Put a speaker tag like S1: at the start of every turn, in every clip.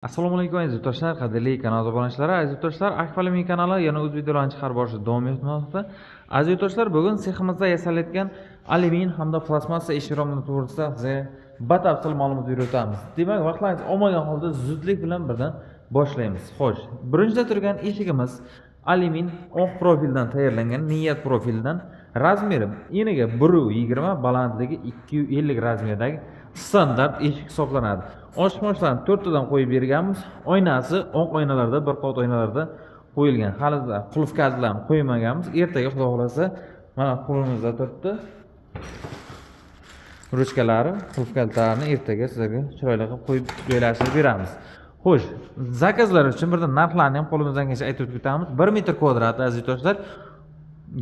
S1: Assalomu alaykum, aziz yurtdoshlar, qadrli kanal obunachilari. Aziz yurtdoshlar, Akfa kanali yana o'z videolarini chiqarib borishda davom etmoqda. Aziz yurtdoshlar, bugun seximizda yasalayotgan alyumin hamda plastmassa eshik romlari to'g'risida sizga batafsil ma'lumot berib o'tamiz. Demak, vaqtlaringiz olmagan holda zudlik bilan birdan boshlaymiz. Xo'sh, birinchida turgan eshigimiz alyumin oq profildan tayyorlangan, niyat profildan, размер i eniga 1,20, balandligi 2,50 размер dagi standart eshik hisoblanadi. Ochmochlarni to'rttadan qo'yib berganmiz. Oynasi oq oynalarda, bir qat oynalarda qo'yilgan. Hali qulf kalitlarni qo'ymaganmiz. Ertaga, xudo xohlasa, mana qo'limizda turibdi ruchkalari, qulf kalitlarini ertaga sizlarga chiroyli qilib qo'yib joylashtirib beramiz. Xo'sh, заказ lar uchun birdan narxlarni ham qo'limizdan kelgancha aytib o'tib ketamiz. 1 metr kvadrati, aziz yurtdoshlar,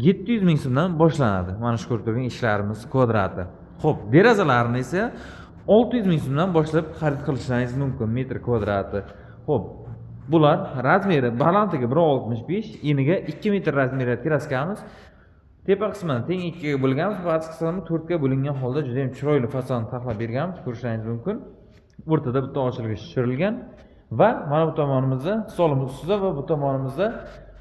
S1: 700 000 so'mdan boshlanadi. Mana shu ko'rib turgan eshiklarimiz kvadrati. Xo'p, derazalarni esa 600 000 so'mdan boshlab xarid qilishlaringiz mumkin metr kvadrati. Xo'p, bular размер i balandligi 1,65, eniga 2 metr размер da teраскamiz. Tepa qismini teng ikkiga bo'lganmiz, past qismini to'rtga bo'lingan holda juda ham chiroyli fason taxlab berganmiz, ko'rishlaringiz mumkin. O'rtada bitta ochilgich tushirilgan va mana bu tomonimizda stolimiz ustida va bu tomonimizda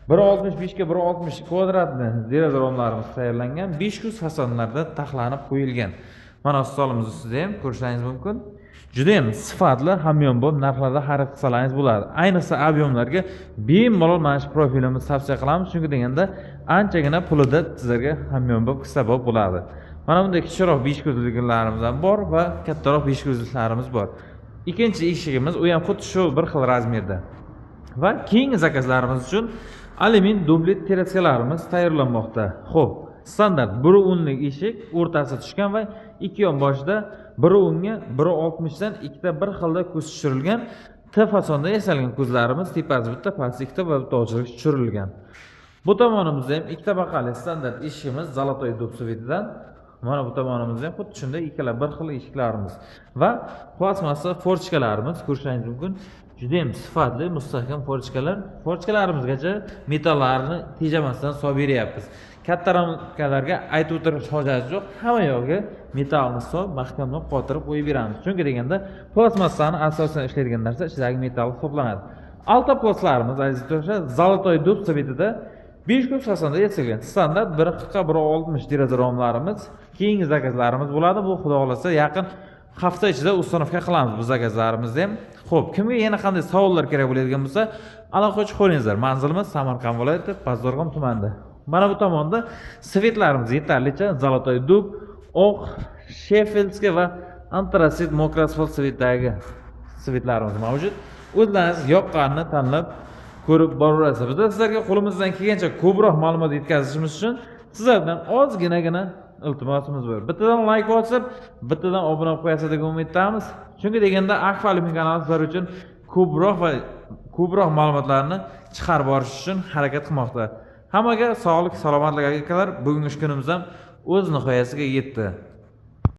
S1: 1,65 ga 1,60 kvadratni deraza romlarimiz tayyorlangan, besh ko'z fasonlarda taxlanib qo'yilgan. Mana stolimiz ustida ham ko'rishlaringiz mumkin. Judayam sifatli, hamyonbop narxlarda xarid qilsalaringiz bo'ladi. Ayniqsa объём larga bemalol mana shu profilimizni tavsiya qilamiz, chunki deganda anchagina pulida sizlarga hamyonbop, kissabop bo'ladi. Mana bunday kichikroq besh ko'zliklarimiz ham bor va kattaroq besh ko'zliklarimiz bor. Ikkinchi eshigimiz, u ham xuddi shu bir xil размер da. Va keyingi заказ larimiz uchun alyumin dubli teраскаlarimiz tayyorlanmoqda. Xo'p, standart 1,10lik eshik, o'rtasi tushgan va ikki yon boshida 1,10 ga 1,60 dan ikkita bir xilda ko'z tushirilgan, T fasonda yasalgan ko'zlarimiz, tepasi bitta, pasti ikkita va bitta ochilgich tushirilgan. Bu tomonimizda ham ikki tabaqali standart eshigimiz золотой дуб цвет idan. Mana bu tomonimizda ham xuddi shunday ikkala bir xil eshiklarimiz va plastmassa форточка larimiz, ko'rishingiz mumkin. Judayam sifatli, mustahkam форточка lar. Форточка larimizgacha metallarni tejamasdan solib beryapmiz. Katta ramkalarga aytib o'tirish hojati yo'q, hamma yog'iga metallni solib, mahkamlab qotirib qo'yib beramiz. Chunki deganda plastmassani asosan ishlaydigan narsa ichidagi metall hisoblanadi. Altoplastlarimiz, aziz do'stlar, золотой дуб цвет ida besh ko'z fasonda yasalgan standart 1,40 ga 1,60 deraza romlarimiz keyingi заказ larimiz bo'ladi. Bu, xudo xohlasa, yaqin hafta ichida установка qilamiz bu заказ larimizni ham. Xo'p, kimga yana qanday savollar kerak bo'ladigan bo'lsa, aloqaga chiqaveringizlar. Manzilimiz Samarqand viloyati, Pastdarg'om tumanida. Mana bu tomonda цвет larimiz yetarlicha: золотой дуб, oq, шеффилдский va antrasit мокрый асфальт цвет dagi цвет larimiz mavjud. O'zlaringiz yoqqanini tanlab ko'rib boraverasizlar. Bizda sizlarga qo'limizdan kelgancha ko'proq ma'lumot yetkazishimiz uchun sizlardan ozginagina iltimosimiz bor: bittadan layk bosib, bittadan obuna bo'lib qo'yasiz degan umiddamiz. Chunki deganda Akfa Alyumin kanali sizlar uchun ko'proq va ko'proq ma'lumotlarni chiqarib borish uchun harakat qilmoqda. Hammaga sog'lik, salomatlik, akalar. Bugungi ish kunimiz ham o'z nihoyasiga yetdi.